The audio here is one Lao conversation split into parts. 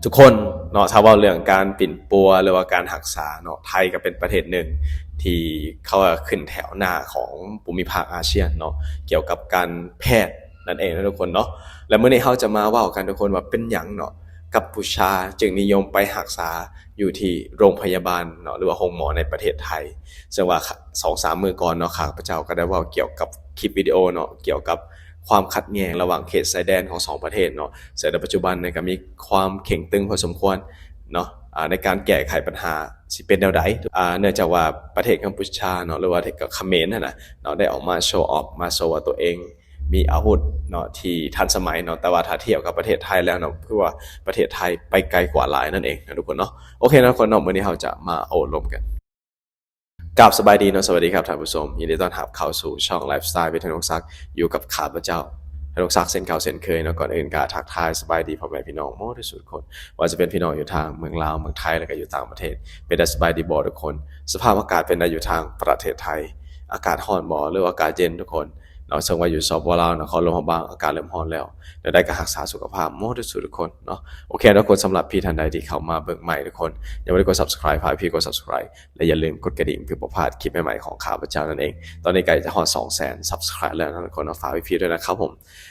ທຸກຄົນເນາະ ຖ້າເວົ້າເລື່ອງການປິ່ນປົວ ຫຼືວ່າການຮັກສາເນາະ ໄທກໍເປັນປະເທດໜຶ່ງທີ່ເຂົາຂຶ້ນແຖວໜ້າຂອງພູມິພາກອາຊຽນເນາະ ກ່ຽວກັບການແພດນັ້ນເອງເນາະທຸກຄົນເນາະ. ແລະ ມື້ນີ້ເຮົາຈະມາເວົ້າກັນທຸກຄົນວ່າເປັນຫຍັງເນາະ ກັມພູຊາຈຶ່ງນິຍົມໄປຮັກສາຢູ່ທີ່ໂຮງພະຍາບານເນາະ ຫຼືວ່າໂຮງໝໍໃນປະເທດໄທ. ເຊິ່ງວ່າສອງສາມມື້ກ່ອນເນາະ ຂ້າພະເຈົ້າກໍໄດ້ເວົ້າກ່ຽວກັບຄລິບວິດີໂອເນາະ ກ່ຽວກັບຄວາມຂັດແຍ່ງລະຫວ່າງເຂດຊາຍແດນຂອງສອງປະເທດເນາະ ເຊິ່ງໃນປັດຈຸບັນນີ້ກໍມີຄວາມເຄັ່ງຕຶງພໍສົມຄວນເນາະ ອາ ໃນການແກ້ໄຂບັນຫາຊິເປັນແນວໃດ ອາ ເນື່ອງຈາກວ່າປະເທດກັມພູຊາເນາະ ຫຼືວ່າປະເທດຂະເໝນຫັ້ນນະເນາະ ໄດ້ອອກມາໂຊອອບ ມາໂຊວ່າຕົວເອງມີອາວຸດເນາະທີ່ທັນສະໄໝເນາະ ແຕ່ວ່າຖ້າທຽບກັບປະເທດໄທແລ້ວເນາະ ຄືວ່າປະເທດໄທໄປໄກກວ່າຫຼາຍນັ້ນເອງເນາະທຸກຄົນເນາະ. ໂອເຄເນາະທຸກຄົນເນາະ ມື້ນີ້ເຮົາຈະມາໂອ້ລົມກັນ. ກາບສະບາຍດີເນາະ ສະຫວັດດີຄັບທ່ານຜູ້ຊົມ ຍິນດີຕ້ອນຮັບເຂົ້າສູ່ຊ່ອງໄລຟ໌ສະໄຕລ໌ວິດ ທະນົງສັກ ຢູ່ກັບຂ້າພະເຈົ້າ ທະນົງສັກ ເຊັ່ນເກົ່າເຊັ່ນເຄີຍເນາະ. ກ່ອນອື່ນກໍທັກທາຍສະບາຍດີພໍ່ແມ່ພີ່ນ້ອງໝົດທຸກຄົນ ບໍ່ວ່າຈະເປັນພີ່ນ້ອງຢູ່ທາງເມືອງລາວ ເມືອງໄທ ແລະ ກໍຢູ່ຕ່າງປະເທດ. ເປັນໄດ້ສະບາຍດີບໍ່ທຸກຄົນ? ສະພາບອາກາດເປັນໄດ້ຢູ່ທາງປະເທດໄທ ອາກາດຮ້ອນບໍ່ ຫຼືວ່າອາກາດເຢັນທຸກຄົນເນາະ? ເຊິ່ງວ່າຢູ່ ສປປ ລາວ ນະຄອນຫຼວງພະບາງ ອາກາດເລີ່ມຮ້ອນແລ້ວ. ແນວໃດກໍຮັກສາສຸຂະພາບໝົດທຸກຄົນເນາະ. ໂອເຄເນາະທຸກຄົນ ສຳລັບພີ່ທ່ານໃດທີ່ເຂົ້າມາເບິ່ງໃໝ່ທຸກຄົນ ຍັງບໍ່ໄດ້ກົດ Subscribe ຝາກພີ່ກົດ Subscribe ແລະ ຢ່າລືມກົດກະດິ່ງເພື່ອບໍ່ພາດຄລິບໃໝ່ໆຂອງຂ້າພະເຈົ້ານັ້ນເອງ. ຕອນນີ້ໃກ້ຈະຮອດສອງແສນ Subscribe ແລ້ວເນາະທຸກຄົນເນາະ ຝາກພີ່ດ້ວຍນະຄັບຜົມ.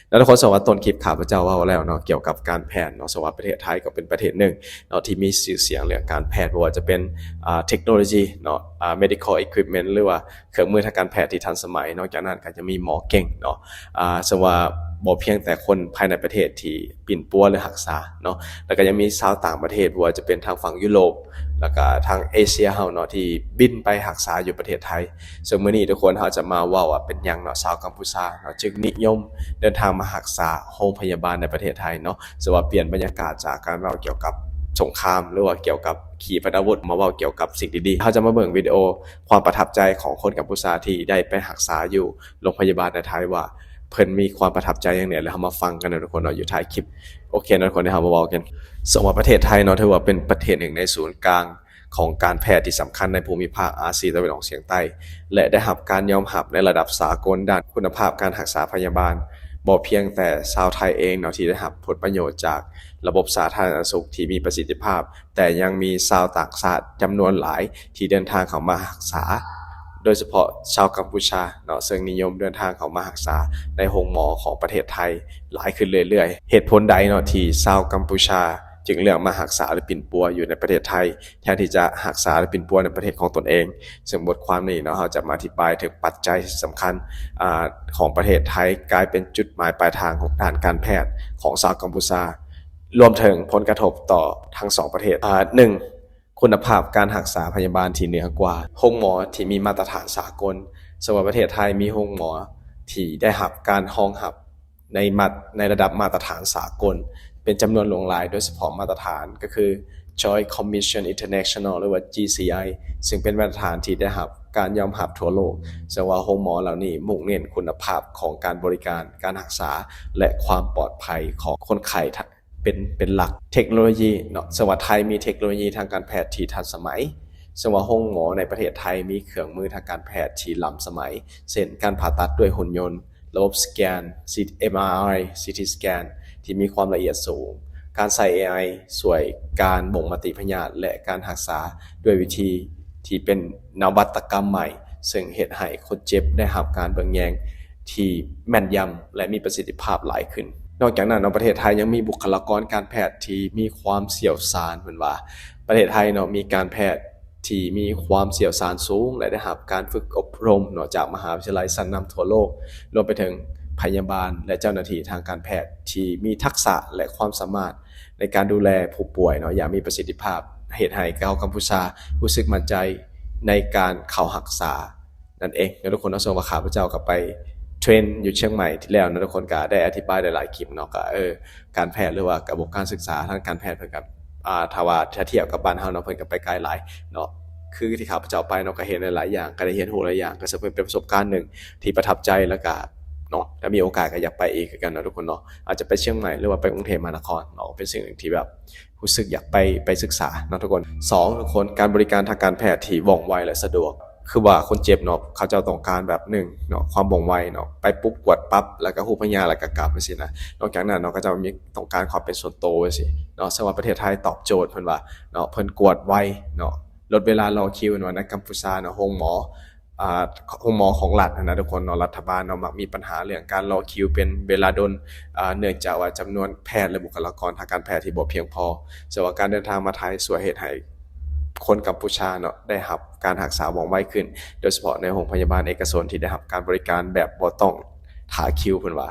ແລ້ວທຸກຄົນ ສຳລັບຕົ້ນຄລິບຂ້າພະເຈົ້າເວົ້າແລ້ວເນາະ ກ່ຽວກັບການແພດເນາະ ສຳລັບປະເທດໄທກໍເປັນປະເທດໜຶ່ງເນາະທີ່ມີຊື່ສຽງເລື່ອງການແພດ ບໍ່ວ່າຈະເປັນ ອາ ເທັກໂນໂລຢີເນາະ ອາ medical equipment ຫຼືວ່າເຄື່ອງມືທາງການແພດທີ່ທັນສະໄໝ. ນອກຈາກນັ້ນກໍຈະມີໝໍເກັ່ງເນາະ ອາ ເຊິ່ງວ່າບໍ່ພຽງແຕ່ຄົນພາຍໃນປະເທດທີ່ປິ່ນປົວ ຫຼື ຮັກສາເນາະ ແລ້ວກໍຍັງມີຊາວຕ່າງປະເທດ ບໍ່ວ່າຈະເປັນທາງຝັ່ງຢູໂຣບ ແລ້ວກໍທາງເອເຊຍເຮົາເນາະ ທີ່ບິນໄປຮັກສາຢູ່ປະເທດໄທ. ເຊິ່ງມື້ນີ້ທຸກຄົນ ເຮົາຈະມາເວົ້າວ່າເປັນຫຍັງເນາະ ຊາວກັມພູຊາເນາະ ຈຶ່ງນິຍົມເດີນທາງມາຮັກສາໂຮງພະຍາບານໃນປະເທດໄທເນາະ. ເຊິ່ງວ່າປ່ຽນບັນຍາກາດຈາກການເວົ້າກ່ຽວກັບສົງຄາມ ຫຼືວ່າກ່ຽວກັບຂີປະນາວຸດ ມາເວົ້າກ່ຽວກັບສິ່ງດີໆ. ເຮົາຈະມາເບິ່ງວິດີໂອຄວາມປະທັບໃຈຂອງຄົນກັມພູຊາທີ່ໄດ້ໄປຮັກສາຢູ່ໂຮງພະຍາບານໃນໄທ ວ່າເພິ່ນມີຄວາມປະທັບໃຈຫຍັງແດ່ ແລ້ວເຮົາມາຟັງກັນເນາະທຸກຄົນເນາະ ຢູ່ທ້າຍຄລິບ. ໂອເຄເນາະ ທຸກຄົນ ເຮົາມາເວົ້າກັນ. ເຊິ່ງວ່າປະເທດໄທເນາະ ຖືວ່າເປັນປະເທດໜຶ່ງໃນສູນກາງຂອງການແພດທີ່ສຳຄັນໃນພູມິພາກອາຊີຕາເວັນອອກສຽງໃຕ້ ແລະ ໄດ້ຮັບການຍອມຮັບໃນລະດັບສາກົນດ້ານຄຸນນະພາບການຮັກສາພະຍາບານ. ບໍ່ພຽງແຕ່ຊາວໄທເອງເນາະ ທີ່ໄດ້ຮັບຜົນປະໂຫຍດຈາກລະບົບສາທາລະນະສຸກທີ່ມີປະສິດທິພາບ, ແຕ່ຍັງມີຊາວຕ່າງຊາດຈຳນວນຫຼາຍທີ່ເດີນທາງເຂົ້າມາຮັກສາ, ໂດຍສະເພາະຊາວກັມພູຊາເນາະ ເຊິ່ງນິຍົມເດີນທາງເຂົ້າມາຮັກສາໃນໂຮງໝໍຂອງປະເທດໄທຫຼາຍຂຶ້ນເລື້ອຍໆ. ເຫດຜົນໃດເນາະ ທີ່ຊາວກັມພູຊາຈຶ່ງເລືອກມາຮັກສາ ຫຼື ປິ່ນປົວຢູ່ໃນປະເທດໄທ ແທນທີ່ຈະຮັກສາ ຫຼື ປິ່ນປົວໃນປະເທດຂອງຕົນເອງ? ເຊິ່ງບົດຄວາມນີ້ເນາະ ເຮົາຈະມາອະທິບາຍເຖິງປັດໄຈທີ່ສຳຄັນ ອາ ຂອງປະເທດໄທ ກາຍເປັນຈຸດໝາຍປາຍທາງຂອງດ້ານການແພດຂອງຊາວກັມພູຊາ ລວມເຖິງຜົນກະທົບຕໍ່ທັງສອງປະເທດ. ອາ ໜຶ່ງ ຄຸນນະພາບການຮັກສາພະຍາບານທີ່ເໜືອກວ່າ ໂຮງໝໍທີ່ມີມາດຕະຖານສາກົນ. ເຊິ່ງວ່າປະເທດໄທມີໂຮງໝໍທີ່ໄດ້ຮັບການຮອງຮັບໃນມາດ ໃນລະດັບມາດຕະຖານສາກົນເປັນຈຳນວນຫຼວງຫຼາຍ, ໂດຍສະເພາະມາດຕະຖານກໍຄື Joint Commission International ຫຼືວ່າ GCI ເຊິ່ງເປັນມາດຕະຖານທີ່ໄດ້ຮັບການຍອມຮັບທົ່ວໂລກ. ເຊິ່ງວ່າໂຮງໝໍເຫຼົ່ານີ້ມຸ່ງເນັ້ນຄຸນນະພາບຂອງການບໍລິການ, ການຮັກສາ ແລະ ຄວາມປອດໄພຂອງຄົນໄຂ້ ເປັນ ເປັນຫຼັກ. ເທັກໂນໂລຢີເນາະ ເຊິ່ງວ່າໄທມີເທັກໂນໂລຢີທາງການແພດທີ່ທັນສະໄໝ, ເຊິ່ງວ່າໂຮງໝໍໃນປະເທດໄທມີເຄື່ອງມືທາງການແພດທີ່ລ້ຳສະໄໝ ເຊັ່ນ ການຜ່າຕັດດ້ວຍຫຸ່ນຍົນ, ລະບົບສະແກນ MRI, CT scan ທີ່ມີຄວາມລະອຽດສູງ, ການໃຊ້ ເອໄອ ຊ່ວຍການບົ່ງມະຕິພະຍາດ ແລະ ການຮັກສາດ້ວຍວິທີທີ່ເປັນນະວັດຕະກຳໃໝ່ ເຊິ່ງເຮັດໃຫ້ຄົນເຈັບໄດ້ຮັບການເບິ່ງແຍງທີ່ແມ່ນຢຳ ແລະ ມີປະສິດທິພາບຫຼາຍຂຶ້ນ. ນອກຈາກນັ້ນເນາະ ປະເທດໄທຍັງມີບຸກຄະລາກອນການແພດທີ່ມີຄວາມຊ່ຽວຊານ, ເພິ່ນວ່າປະເທດໄທເນາະ ມີການແພດທີ່ມີຄວາມຊ່ຽວຊານສູງ ແລະ ໄດ້ຮັບການຝຶກອົບຮົມເນາະ ຈາກມະຫາວິທະຍາໄລຊັ້ນນຳທົ່ວໂລກ, ລວມໄປເຖິງພະຍາບານ ແລະ ເຈົ້າໜ້າທີ່ທາງການແພດທີ່ມີທັກສະ ແລະ ຄວາມສາມາດໃນການດູແລຜູ້ປ່ວຍເນາະ ຢ່າງມີປະສິດທິພາບ, ເຮັດໃຫ້ຊາວກັມພູຊາຮູ້ສຶກໝັ້ນໃຈໃນການເຂົ້າຮັກສາ ນັ້ນເອງເນາະທຸກຄົນເນາະ. ເຊິ່ງວ່າຂ້າພະເຈົ້າກໍໄປເທຣນຢູ່ຊຽງໃໝ່ທີ່ແລ້ວເນາະ ທຸກຄົນກໍໄດ້ອະທິບາຍຫຼາຍໆຄລິບເນາະ ກໍ ເອີ ການແພດ ຫຼືວ່າກະບວນການສຶກສາທາງການແພດ ເພິ່ນກໍ ອາ ຖ້າວ່າ ຖ້າທຽບກັບບ້ານເຮົາເນາະ ເພິ່ນກໍໄປໄກຫຼາຍເນາະ. ຄືທີ່ຂ້າພະເຈົ້າໄປເນາະ ກໍເຫັນຫຼາຍໆຢ່າງ ກໍໄດ້ຮຽນຮູ້ຫຼາຍຢ່າງ ກໍເຊິ່ງເປັນປະສົບການໜຶ່ງທີ່ປະທັບໃຈ ແລ້ວກໍເນາະ ຖ້າມີໂອກາດກໍຢາກໄປອີກຄືກັນເນາະທຸກຄົນເນາະ. ອາດຈະໄປຊຽງໃໝ່ ຫຼືວ່າໄປກຸງເທບມະຫານະຄອນເນາະ ເປັນສິ່ງໜຶ່ງທີ່ແບບ ຮູ້ສຶກຢາກໄປ ໄປສຶກສາເນາະທຸກຄົນ. ສອງ ທຸກຄົນ ການບໍລິການທາງການແພດທີ່ວ່ອງໄວ ແລະ ສະດວກ. ຄືວ່າຄົນເຈັບເນາະ ເຂົາເຈົ້າຕ້ອງການແບບ ໜຶ່ງເນາະ ຄວາມວ່ອງໄວເນາະ ໄປປຸບກວດປັບ ແລ້ວກໍຮູ້ພະຍາດ ແລ້ວກໍກັບ ຈັ່ງຊີ້ນະ. ນອກຈາກນັ້ນເນາະ ເຂົາເຈົ້າມີ ຕ້ອງການຄວາມເປັນສ່ວນໂຕ ຈັ່ງຊີ້ເນາະ. ເຊິ່ງວ່າປະເທດໄທຕອບໂຈດເພິ່ນວ່າເນາະ ເພິ່ນກວດໄວເນາະ ລົດເວລາລໍຄິວເນາະ. ໃນກຳປູຊາເນາະ ໂຮງໝໍ ອ່າ ໂຮງໝໍຂອງລັດຫັ້ນນະທຸກຄົນເນາະ ລັດຖະບານເນາະ ມັກມີບັນຫາເລື່ອງການລໍຄິວເປັນເວລາດົນ ອ່າ ເນື່ອງຈາກວ່າຈຳນວນແພດ ແລະ ບຸກຄະລາກອນທາງການແພດທີ່ບໍ່ພຽງພໍ. ເຊິ່ງວ່າການເດີນທາງມາໄທຊ່ວຍເຮັດໃຫ້ຄົນກຳປູຊາເນາະ ໄດ້ຮັບການຮັກສາວ່ອງໄວຂຶ້ນ ໂດຍສະເພາະໃນໂຮງພະຍາບານເອກະຊົນທີ່ໄດ້ຮັບການບໍລິການແບບບໍ່ຕ້ອງຖ້າຄິວ ເພິ່ນວ່າ.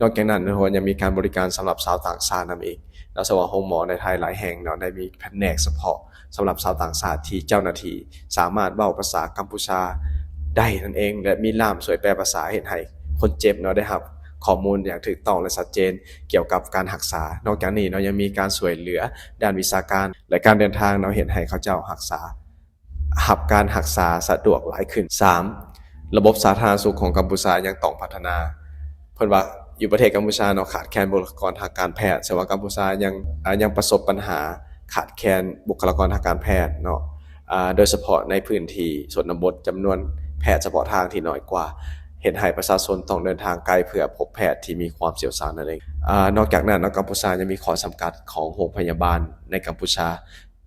ນອກຈາກນັ້ນເນາະ ຍັງມີການບໍລິການສຳລັບຊາວຕ່າງຊາດນຳອີກເນາະ. ເຊິ່ງວ່າໂຮງໝໍໃນໄທຫຼາຍແຫ່ງເນາະ ໄດ້ມີພະແນກສະເພາະ ສຳລັບຊາວຕ່າງຊາດທີ່ເຈົ້າໜ້າທີ່ສາມາດເວົ້າພາສາກຳປູຊາໄດ້ນັ້ນເອງ ແລະ ມີລ່າມຊ່ວຍແປພາສາ ເຮັດໃຫ້ຄົນເຈັບເນາະໄດ້ຮັບຂໍ້ມູນຢ່າງຖືກຕ້ອງ ແລະ ຊັດເຈນກ່ຽວກັບການຮັກສາ. ນອກຈາກນີ້ເນາະ ຍັງມີການຊ່ວຍເຫຼືອດ້ານວິຊາການ ແລະ ການເດີນທາງເນາະ ເຮັດໃຫ້ເຂົາເຈົ້າຮັກສາ ຮັບການຮັກສາສະດວກຫຼາຍຂຶ້ນ. ສາມ ລະບົບສາທາລະນະສຸກຂອງກຳປູຊາຍັງຕ້ອງພັດທະນາ. ເພິ່ນວ່າຢູ່ປະເທດກຳປູຊາເນາະ ຂາດແຄນບຸກຄະລາກອນທາງການແພດ ເຊິ່ງວ່າກຳປູຊາຍັງ ເອີ ຍັງປະສົບບັນຫາຂາດແຄນບຸກຄະລາກອນທາງການແພດເນາະ ອາ ໂດຍສະເພາະໃນພື້ນທີ່ຊົນນະບົດ ຈຳນວນແພດສະເພາະທາງທີ່ໜ້ອຍກວ່າ ເຮັດໃຫ້ປະຊາຊົນຕ້ອງເດີນທາງໄກເພື່ອພົບແພດທີ່ມີຄວາມຊ່ຽວຊານນັ້ນເອງ. ອາ ນອກຈາກນັ້ນເນາະ ກຳປູຊາຍັງມີຂໍ້ຈຳກັດຂອງໂຮງພະຍາບານໃນກຳປູຊາ.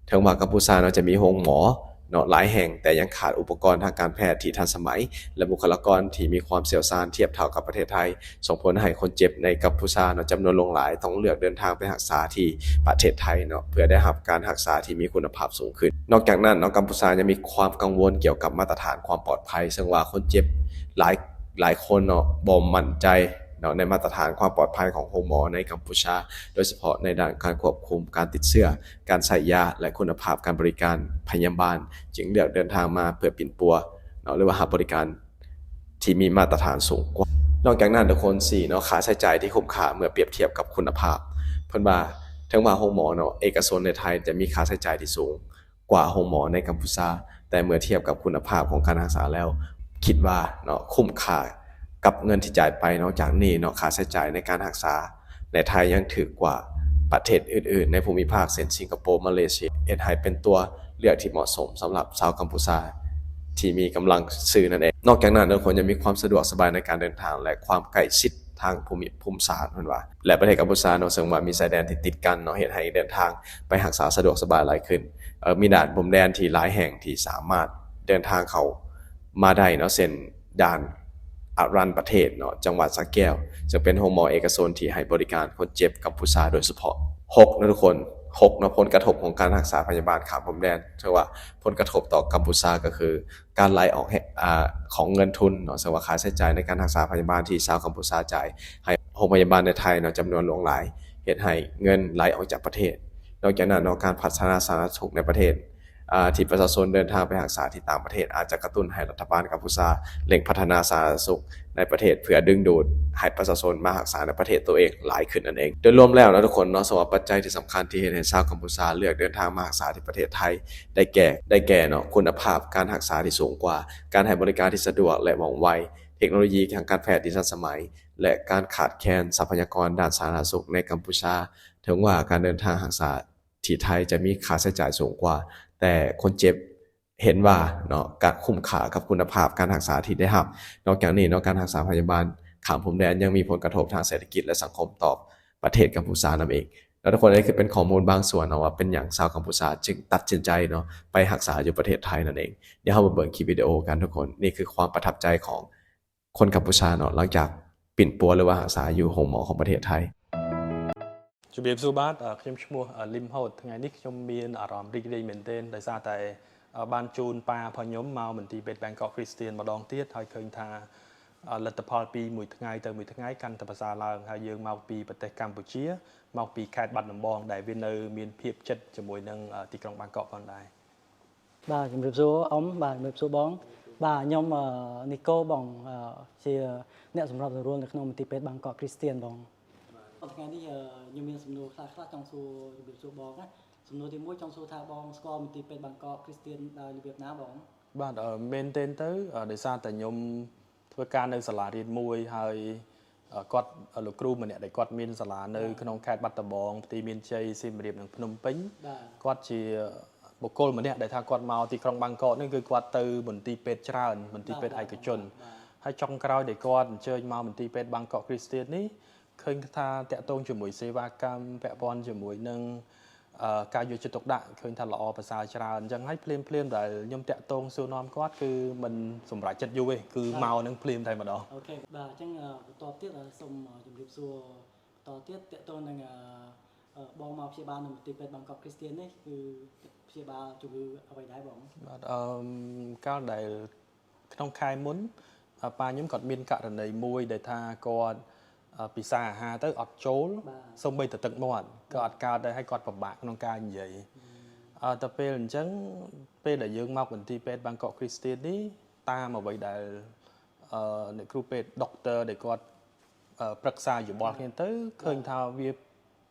ເຖິງວ່າກຳປູຊາເນາະ ຈະມີໂຮງໝໍເນາະຫຼາຍແຫ່ງ ແຕ່ຍັງຂາດອຸປະກອນທາງການແພດທີ່ທັນສະໄໝ ແລະ ບຸກຄະລາກອນທີ່ມີຄວາມຊ່ຽວຊານທຽບເທົ່າກັບປະເທດໄທ, ສົ່ງຜົນໃຫ້ຄົນເຈັບໃນກຳປູຊາເນາະ ຈຳນວນຫຼວງຫຼາຍ ຕ້ອງເລືອກເດີນທາງໄປຮັກສາທີ່ປະເທດໄທເນາະ ເພື່ອໄດ້ຮັບການຮັກສາທີ່ມີຄຸນນະພາບສູງຂຶ້ນ. ນອກຈາກນັ້ນເນາະ ກຳປູຊາຍັງມີຄວາມກັງວົນກ່ຽວກັບມາດຕະຖານຄວາມປອດໄພ, ເຊິ່ງວ່າຄົນເຈັບຫຼາຍ ຫຼາຍຄົນເນາະ ບໍ່ໝັ້ນໃຈເນາະ ໃນມາດຕະຖານຄວາມປອດໄພຂອງໂຮງໝໍໃນກຳປູຊາ, ໂດຍສະເພາະໃນດ້ານການຄວບຄຸມການຕິດເຊື້ອ, ການໃຊ້ຢາ ແລະ ຄຸນນະພາບການບໍລິການພະຍາບານ, ຈຶ່ງເລືອກເດີນທາງມາເພື່ອປິ່ນປົວເນາະ ຫຼືວ່າຮັບບໍລິການທີ່ມີມາດຕະຖານສູງກວ່າ. ນອກຈາກນັ້ນທຸກຄົນ ສີ່ເນາະ ຄ່າໃຊ້ຈ່າຍທີ່ຄຸ້ມຄ່າເມື່ອປຽບທຽບກັບຄຸນນະພາບ. ເພິ່ນວ່າ ເຖິງວ່າໂຮງໝໍເນາະ ເອກະຊົນໃນໄທຈະມີຄ່າໃຊ້ຈ່າຍທີ່ສູງ ກວ່າໂຮງໝໍໃນກຳປູຊາ, ແຕ່ເມື່ອທຽບກັບຄຸນນະພາບຂອງການຮັກສາແລ້ວ ຄິດວ່າເນາະ ຄຸ້ມຄ່າກັບເງິນທີ່ຈ່າຍໄປ. ນອກຈາກນີ້ເນາະ ຄ່າໃຊ້ຈ່າຍໃນການຮັກສາໃນໄທຍັງຖືກກວ່າປະເທດອື່ນໆໃນພູມິພາກ ເຊັ່ນ ສິງກະໂປ, ມາເລເຊຍ, ເຮັດໃຫ້ເປັນຕົວເລືອກທີ່ເໝາະສົມສຳລັບຊາວກຳປູຊາທີ່ມີກຳລັງຊື້ນັ້ນເອງ. ນອກຈາກນັ້ນ ທຸກຄົນຍັງມີຄວາມສະດວກສະບາຍໃນການເດີນທາງ ແລະ ຄວາມໃກ້ຊິດ ທາງພູມິ ພູມສາດເພິ່ນວ່າ ແລະ ປະເທດກຳປູຊາເນາະ ເຊິ່ງວ່າມີຊາຍແດນທີ່ຕິດກັນເນາະ ເຮັດໃຫ້ເດີນທາງໄປຮັກສາສະດວກສະບາຍຫຼາຍຂຶ້ນ. ເອີ ມີດ່ານພົມແດນທີ່ຫຼາຍແຫ່ງທີ່ສາມາດເດີນທາງເຂົ້າມາໄດ້ເນາະ ເຊັ່ນ ດ່ານອະລັນປະເທດເນາະ ຈັງຫວັດສະແກ້ວ ເຊິ່ງເປັນໂຮງໝໍເອກະຊົນທີ່ໃຫ້ບໍລິການຄົນເຈັບກຳປູຊາໂດຍສະເພາະ. ຫົກເນາະທຸກຄົນ ຫົກເນາະ ຜົນກະທົບຂອງການຮັກສາພະຍາບານຂ້າມພົມແດນ ເຊິ່ງວ່າຜົນກະທົບຕໍ່ກຳປູຊາກໍຄື ການໄຫຼອອກ ອາ ຂອງເງິນທຶນເນາະ ເຊິ່ງວ່າຄ່າໃຊ້ຈ່າຍໃນການຮັກສາພະຍາບານທີ່ຊາວກຳປູຊາຈ່າຍໃຫ້ໂຮງພະຍາບານໃນໄທເນາະ ຈຳນວນຫຼວງຫຼາຍ ເຮັດໃຫ້ເງິນໄຫຼອອກຈາກປະເທດ. ນອກຈາກນັ້ນເນາະ ການພັດທະນາສາທາລະນະສຸກໃນປະເທດ ອາ ທີ່ປະຊາຊົນເດີນທາງໄປຮັກສາທີ່ຕ່າງປະເທດ ອາດຈະກະຕຸ້ນໃຫ້ລັດຖະບານກຳປູຊາເລັ່ງພັດທະນາສາທາລະນະສຸກໃນປະເທດ ເພື່ອດຶງດູດໃຫ້ປະຊາຊົນມາຮັກສາໃນປະເທດໂຕເອງຫຼາຍຂຶ້ນນັ້ນເອງ. ໂດຍລວມແລ້ວເນາະທຸກຄົນເນາະ ສຳລັບປັດໄຈທີ່ສຳຄັນທີ່ເຮັດໃຫ້ຊາວກຳປູຊາເລືອກເດີນທາງມາຮັກສາທີ່ປະເທດໄທ ໄດ້ແກ່ ໄດ້ແກ່ເນາະ ຄຸນນະພາບການຮັກສາທີ່ສູງກວ່າ, ການໃຫ້ບໍລິການທີ່ສະດວກ ແລະ ວ່ອງໄວ, ເທັກໂນໂລຢີທາງການແພດທີ່ທັນສະໄໝ ແລະ ການຂາດແຄນຊັບພະຍາກອນດ້ານສາທາລະນະສຸກໃນກຳປູຊາ. ເຖິງວ່າການເດີນທາງຮັກສາທີ່ໄທຈະມີຄ່າໃຊ້ຈ່າຍສູງກວ່າ, ແຕ່ຄົນເຈັບເຫັນວ່າເນາະ ກະຄຸ້ມຄ່າກັບຄຸນນະພາບການຮັກສາທີ່ໄດ້ຮັບ. ນອກຈາກນີ້ເນາະ ການຮັກສາພະຍາບານຂ້າມພົມແດນຍັງມີຜົນກະທົບທາງເສດຖະກິດ ແລະ ສັງຄົມຕໍ່ປະເທດກຳປູຊານຳເອງ. ແລ້ວທຸກຄົນ ອັນນີ້ຄືເປັນຂໍ້ມູນບາງສ່ວນເນາະ ວ່າເປັນຫຍັງຊາວກຳປູຊາຈຶ່ງຕັດສິນໃຈເນາະ ໄປຮັກສາຢູ່ປະເທດໄທນັ້ນເອງ. ດຽວເຮົາມາເບິ່ງຄລິບວິດີໂອກັນທຸກຄົນ. ນີ້ຄືຄວາມປະທັບໃຈຂອງຄົນກຳປູຊາເນາະ ຫຼັງຈາກປິ່ນປົວ ຫຼືວ່າຮັກສາຢູ່ໂຮງໝໍຂອງປະເທດໄທ. ជំរាបសួរបាទ ខ្ញុំឈ្មោះ លឹម ហូត។ ថ្ងៃនេះខ្ញុំមានអារម្មណ៍រីករាយមែនទែន ដោយសារតែបានជូនប៉ារបស់ខ្ញុំមកមន្ទីរពេទ្យបាងកកគ្រីស្ទៀនម្ដងទៀត ហើយឃើញថា លទ្ធផលពីមួយថ្ងៃទៅមួយថ្ងៃកាន់តែប្រសើរឡើង ហើយយើងមកពីប្រទេសកម្ពុជា មកពីខេត្តបាត់ដំបង ដែលវានៅមានភាពជិតជាមួយនឹងទីក្រុងបាងកកផងដែរ។ បាទ ជំរាបសួរអ៊ំ។ បាទ ជំរាបសួរបង។ បាទ ខ្ញុំ អឺ និកូ បង អឺ ជាអ្នកសម្របសម្រួលនៅក្នុងមន្ទីរពេទ្យបាងកកគ្រីស្ទៀនបង។ ថ្ងៃនេះ អឺ ខ្ញុំមានសំណួរខ្លះៗចង់សួរ ជំរាបសួរបងណា។ សំណួរទីមួយ ចង់សួរថាបងស្គាល់មន្ទីរពេទ្យបាងកកគ្រីស្ទៀនដោយរបៀបណាបង? បាទ អឺ មែនទែនទៅ អឺ ដោយសារតែខ្ញុំ ធ្វើការនៅសាលារៀនមួយ ហើយ អឺ គាត់ អឺ លោកគ្រូម្នាក់ដែលគាត់មានសាលានៅ បាទ ក្នុងខេត្តបាត់ដំបង បន្ទាយមានជ័យ សៀមរាប និងភ្នំពេញ បាទ គាត់ជា បុគ្គលម្នាក់ដែលថាគាត់មកទីក្រុងបាងកកនេះ គឺគាត់ទៅមន្ទីរពេទ្យច្រើន មន្ទីរពេទ្យឯកជន។ ហើយចុងក្រោយដែលគាត់អញ្ជើញមកមន្ទីរពេទ្យបាងកកគ្រីស្ទៀននេះ ឃើញថាតាក់ទងជាមួយសេវាកម្មពាក់ព័ន្ធជាមួយនឹង អឺ ការយកចិត្តទុកដាក់ ឃើញថាល្អប្រសើរច្រើនអញ្ចឹង។ ហើយភ្លាមៗដែលខ្ញុំតាក់ទងសួរនាំគាត់ គឺមិនសម្រេចចិត្តយូរទេ គឺមកនឹងភ្លាមតែម្ដង។ អូខេ បាទ អញ្ចឹង អឺ បន្ទាប់ទៀត អឺ សូម អឺ ជម្រាបសួរបន្តទៀត ទាក់ទងនឹង អឺ អឺ បងមកព្យាបាលនៅមន្ទីរពេទ្យបាងកកគ្រីស្ទៀននេះ គឺព្យាបាលជំងឺអ្វីដែរបង? បាទ អឺ កាលដែលក្នុងខែមុន អឺ ប៉ាខ្ញុំគាត់មានករណីមួយដែលថាគាត់ អឺ ពិសារអាហារទៅអត់ចូល បាទ សូម្បីតែទឹកមាត់ក៏អត់កើតដែរ ហើយគាត់ពិបាកក្នុងការនិយាយ។ អឺ ទៅពេលអញ្ចឹង ពេលដែលយើងមកមន្ទីរពេទ្យបាងកកគ្រីស្ទៀននេះ តាមអ្វីដែល អឺ អ្នកគ្រូពេទ្យ ដុកទ័រ ដែលគាត់ អឺ ប្រឹក្សាយោបល់គ្នាទៅ ឃើញថាវា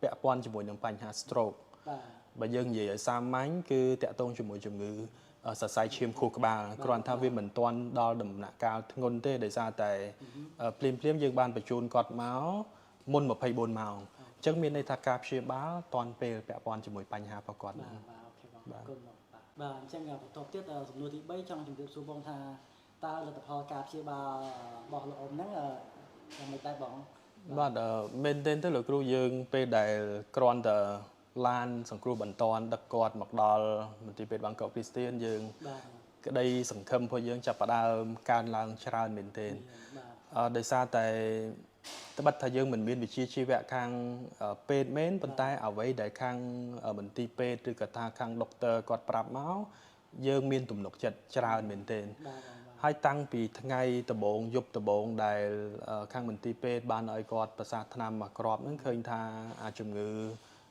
ពាក់ព័ន្ធជាមួយនឹងបញ្ហា stroke។ បាទ បើយើងនិយាយឲ្យសាមញ្ញ គឺតាក់ទងជាមួយជំងឺ អឺ សរសៃឈាមខួរក្បាល គ្រាន់ថាវាមិនទាន់ដល់ដំណាក់កាលធ្ងន់ទេ ដោយសារតែ អឺ ភ្លាមៗយើងបានបញ្ជូនគាត់មកមុនម្ភៃបួនម៉ោង។ អញ្ចឹងមានន័យថាការព្យាបាលទាន់ពេលពាក់ព័ន្ធជាមួយបញ្ហារបស់គាត់ហ្នឹង។ បាទ បាទ អរគុណបង បាទ អរគុណបង បាទ អញ្ចឹង អឺ បន្ទាប់ទៀត អឺ សំណួរទីបី ចង់ជម្រាបសួរបងថា តើលទ្ធផលការព្យាបាលរបស់លោកអ៊ំហ្នឹង អឺ យ៉ាងម៉េចដែរបង? បាទ អឺ មែនទែនទៅលោកគ្រូ យើងពេលដែលគ្រាន់តែឡានសង្គ្រោះបន្ទាន់ដឹកគាត់មកដល់មន្ទីរពេទ្យបាងកកគ្រីស្ទៀន យើង បាទ ក្តីសង្ឃឹមរបស់យើងចាប់ផ្ដើមកើនឡើងច្រើនមែនទែន។ អឺ ដោយសារតែ ត្បិតថាយើងមិនមានវិជ្ជាជីវៈខាង អឺ ពេទ្យមែន ប៉ុន្តែអ្វីដែលខាង អឺ មន្ទីរពេទ្យ ឬក៏ថាខាងដុកទ័រគាត់ប្រាប់មក យើងមានទំនុកចិត្តច្រើនមែនទែន។ ហើយតាំងពីថ្ងៃដំបូង យប់ដំបូងដែល អឺ ខាងមន្ទីរពេទ្យបានឲ្យគាត់ប្រសាថ្នាំមួយគ្រាប់ហ្នឹង ឃើញថាអាជំងឺ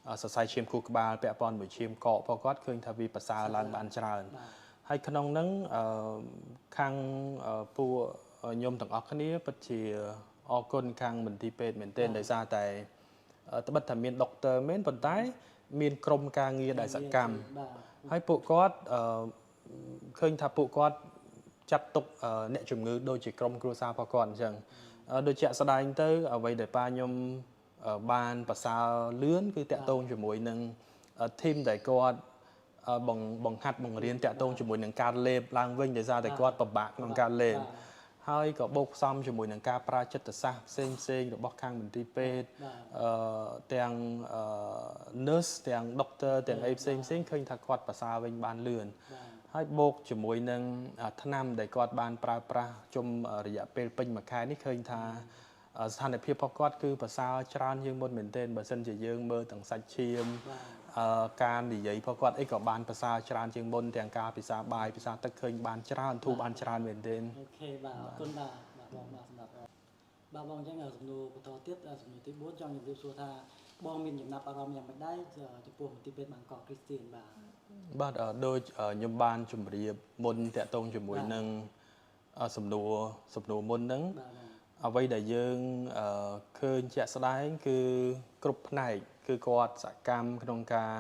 អឺ សរសៃឈាមខួរក្បាលពាក់ព័ន្ធមួយឈាមកករបស់គាត់ ឃើញថាវាប្រសើរឡើងបានច្រើន។ ហើយក្នុងហ្នឹង អឺ ខាង អឺ ពួក អឺ ខ្ញុំទាំងអស់គ្នាពិតជាអរគុណខាងមន្ទីរពេទ្យមែនទែន ដោយសារតែ អឺ ត្បិតថាមានដុកទ័រមែន ប៉ុន្តែមានក្រុមការងារដែលសកម្ម ហើយពួកគាត់ អឺ ឃើញថាពួកគាត់ចាត់ទុក អឺ អ្នកជំងឺដូចជាក្រុមគ្រួសាររបស់គាត់អញ្ចឹង។ អឺ ដូចជាក់ស្ដែងទៅ អ្វីដែលប៉ាខ្ញុំ អឺ បានប្រសើរលឿន គឺតាក់ទងជាមួយនឹង អឺ ធីមដែលគាត់ អឺ បង្ បង្ហាត់បង្រៀនតាក់ទងជាមួយនឹងការលេបឡើងវិញ ដោយសារតែគាត់ពិបាកក្នុងការលេប ហើយក៏បូកផ្សំជាមួយនឹងការប្រើចិត្តសាស្ត្រផ្សេងៗរបស់ខាងមន្ទីរពេទ្យ អឺ ទាំង អឺ nurse ទាំងដុកទ័រ ទាំងអីផ្សេងៗ ឃើញថាគាត់ប្រសើរវិញបានលឿន ហើយបូកជាមួយនឹង អឺ ថ្នាំដែលគាត់បានប្រើប្រាស់ជុំ អឺ រយៈពេលពេញមួយខែនេះ ឃើញថា អឺ ស្ថានភាពរបស់គាត់គឺប្រសើរច្រើនជាងមុនមែនទែន។ បើសិនជាយើងមើលទាំងសាច់ឈាម អឺ ការនិយាយរបស់គាត់អីក៏បានប្រសើរច្រើនជាងមុន ទាំងការពិសាបាយ ពិសាទឹក ឃើញបានច្រើន ធូរបានច្រើនមែនទែន។ អូខេ បាទ អរគុណ បាទ បាទបង បាទ សម្រាប់ បាទបង អញ្ចឹង អឺ សំណួរបន្តទៀត អឺ សំណួរទីបួន ចង់ជម្រាបសួរថា បងមានចំណាប់អារម្មណ៍យ៉ាងម៉េចដែរ អឺ ចំពោះមន្ទីរពេទ្យបាងកកគ្រីស្ទៀន? បាទ បាទ អឺ ដូច អឺ ខ្ញុំបានជម្រាបមុនតាក់ទងជាមួយនឹង អឺ សំណួរ សំណួរមុនហ្នឹង អ្វីដែលយើង អឺ ឃើញជាក់ស្ដែង គឺគ្រប់ផ្នែក គឺគាត់សកម្មក្នុងការ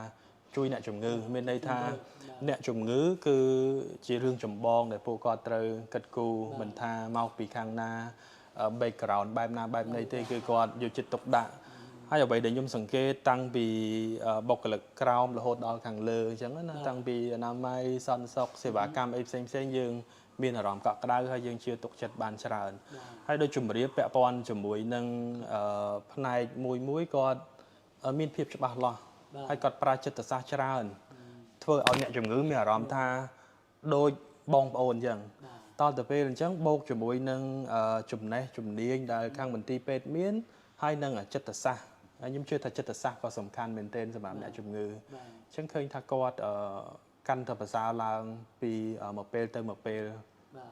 ជួយអ្នកជំងឺ មានន័យថា អ្នកជំងឺគឺជារឿងចម្បងដែលពួកគាត់ត្រូវគិតគូរ មិនថាមកពីខាងណា អឺ background បែបណាបែបណីទេ គឺគាត់យកចិត្តទុកដាក់ ហើយអ្វីដែលខ្ញុំសង្កេតតាំងពី អឺ បុគ្គលិកក្រោមរហូតដល់ខាងលើអញ្ចឹងណា តាំងពីអនាម័យ សន្តិសុខ សេវាកម្មអីផ្សេងៗ យើង មានអារម្មណ៍កក់ក្ដៅ ហើយយើងជឿទុកចិត្តបានច្រើន ហើយដូចជម្រាបពាក់ព័ន្ធជាមួយនឹង អឺ ផ្នែកមួយៗ គាត់ អឺ មានភាពច្បាស់លាស់ ហើយគាត់ប្រើចិត្តសាស្ត្រច្រើន ធ្វើឲ្យអ្នកជំងឺមានអារម្មណ៍ថាដូចបងប្អូនអញ្ចឹង។ តទៅពេលអញ្ចឹង បូកជាមួយនឹង អឺ ចំណេះជំនាញដែលខាងមន្ទីរពេទ្យមាន ហើយនឹងចិត្តសាស្ត្រ ហើយខ្ញុំជឿថាចិត្តសាស្ត្រក៏សំខាន់មែនទែនសម្រាប់អ្នកជំងឺ។ អញ្ចឹងឃើញថាគាត់ អឺ កាន់តែប្រសើរឡើងពី អឺ មួយពេលទៅមួយពេល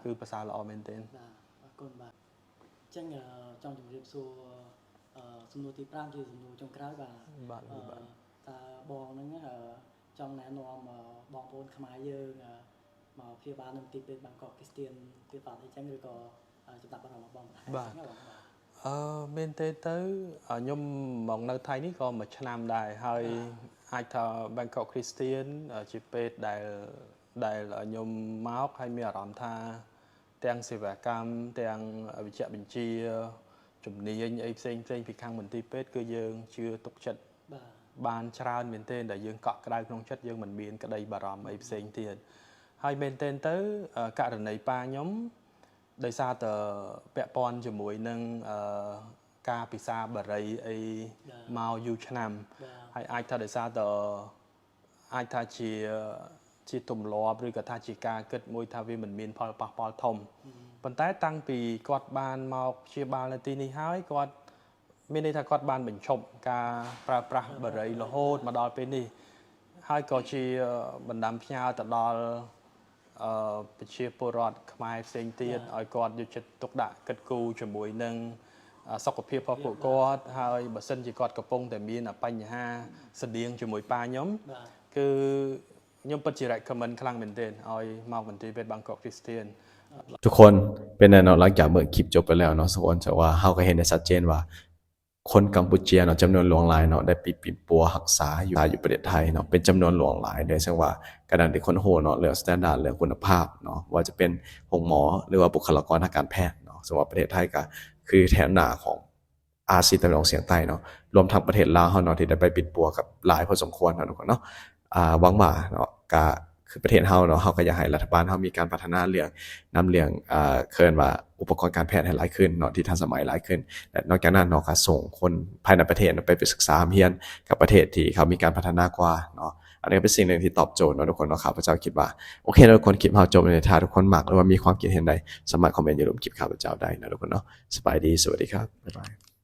គឺប្រសើរល្អមែនទែន។ បាទ អរគុណ បាទ អញ្ចឹង អឺ ចង់ជម្រាបសួរ អឺ សំណួរទីប្រាំ ជាសំណួរចុងក្រោយ បាទ តើបងហ្នឹង អឺ ចង់ណែនាំ អឺ បងប្អូនខ្មែរយើង អឺ មកព្យាបាលនៅមន្ទីរពេទ្យបាងកកគ្រីស្ទៀនទៀតអត់អីចឹង ឬក៏ អឺ ចំណាប់អារម្មណ៍របស់បងបន្ថែម បាទ អឺ មែនទេទៅ អឺ ខ្ញុំមកនៅថៃនេះក៏មួយឆ្នាំដែរ ហើយអាចថាបាងកកគ្រីស្ទៀន អឺ ជាពេទ្យដែល ដែលខ្ញុំមក ហើយមានអារម្មណ៍ថាទាំងសេវាកម្ម ទាំងវិជ្ជបញ្ជា ជំនាញអីផ្សេងៗពីខាងមន្ទីរពេទ្យ គឺយើងជឿទុកចិត្ត បាទ បានច្រើនមែនទែន ដែលយើងកក់ក្ដៅក្នុងចិត្ត យើងមិនមានក្ដីបារម្ភអីផ្សេងទៀត។ ហើយមែនទែនទៅ អឺ ករណីប៉ាខ្ញុំ ដោយសារតែពាក់ព័ន្ធជាមួយនឹង អឺ ការពិសាបារីអី បាទ មកយូរឆ្នាំ បាទ ហើយអាចថាដោយសារតែ អាចថាជា ជាទម្លាប់ ឬក៏ថាជាការគិតមួយថាវាមិនមានផលប៉ះពាល់ធំ ប៉ុន្តែតាំងពីគាត់បានមកព្យាបាលនៅទីនេះហើយ គាត់ មានន័យថាគាត់បានបញ្ឈប់ការប្រើប្រាស់បារីរហូតមកដល់ពេលនេះ ហើយក៏ជាបណ្ដាំផ្ញើទៅដល់ អឺ ប្រជាពលរដ្ឋខ្មែរផ្សេងទៀត ឲ្យគាត់យកចិត្តទុកដាក់គិតគូរជាមួយនឹង អឺ សុខភាពរបស់ពួកគាត់ ហើយបើសិនជាគាត់កំពុងតែមានបញ្ហាស្តៀងជាមួយប៉ាខ្ញុំ គឺខ្ញុំពិតជា recommend ខ្លាំងមែនទែន ឲ្យមកមន្ទីរពេទ្យបាងកកគ្រីស្ទៀន។ ທຸກຄົນ ເປັນແນວເນາະ ຫຼັງຈາກເບິ່ງຄລິບຈົບໄປແລ້ວເນາະ ສະອອນຈະວ່າ ເຮົາກໍເຫັນໄດ້ຊັດເຈນວ່າ ຄົນກຳປູເຈຍເນາະ ຈຳນວນຫຼວງຫຼາຍເນາະ ໄດ້ໄປປິ່ນປົວຮັກສາຢູ່ ຢູ່ປະເທດໄທເນາະ ເປັນຈຳນວນຫຼວງຫຼາຍເດ້ ເຊິ່ງວ່າກະນັ້ນທີ່ຄົນຮູ້ເນາະ ເລື່ອງ standard ເລື່ອງຄຸນນະພາບເນາະ ບໍ່ວ່າຈະເປັນໂຮງໝໍ ຫຼືວ່າບຸກຄະລາກອນທາງການແພດເນາະ ເຊິ່ງວ່າປະເທດໄທກໍຄືແຖວໜ້າຂອງ ອາຊີຕາເວັນອອກສຽງໃຕ້ເນາະ ລວມທັງປະເທດລາວເຮົາເນາະ ທີ່ໄດ້ໄປປິ່ນປົວກັບຫຼາຍພໍສົມຄວນເນາະ ທຸກຄົນເນາະ ອາ ຫວັງວ່າເນາະ ກະຄືປະເທດເຮົາເນາະ ເຮົາກໍຢາກໃຫ້ລັດຖະບານເຮົາມີການພັດທະນາເລື່ອງ ນຳເລື່ອງ ອາ ເອີ້ນວ່າອຸປະກອນການແພດໃຫ້ຫຼາຍຂຶ້ນເນາະ ທີ່ທັນສະໄໝຫຼາຍຂຶ້ນ ແລະ ນອກຈາກນັ້ນເນາະ ກໍສົ່ງຄົນພາຍໃນປະເທດເນາະ ໄປ ໄປສຶກສາຮໍ່າຮຽນກັບປະເທດທີ່ເຂົາມີການພັດທະນາກວ່າເນາະ ອັນນີ້ກໍເປັນສິ່ງໜຶ່ງທີ່ຕອບໂຈດເນາະ ທຸກຄົນເນາະ ຂ້າພະເຈົ້າຄິດວ່າ ໂອເຄເນາະ ທຸກຄົນ ຄລິບເຮົາຈົບແລ້ວ ຖ້າທຸກຄົນມັກ ຫຼືວ່າມີຄວາມຄິດເຫັນໃດ ສາມາດຄອມເມັນຢູ່ລຸ່ມຄລິບຂ້າພະເຈົ້າໄດ້ເນາະ ທຸກຄົນເນາະ ສະບາຍດີ ສະຫວັດດີຄັບ ບາຍບາຍ.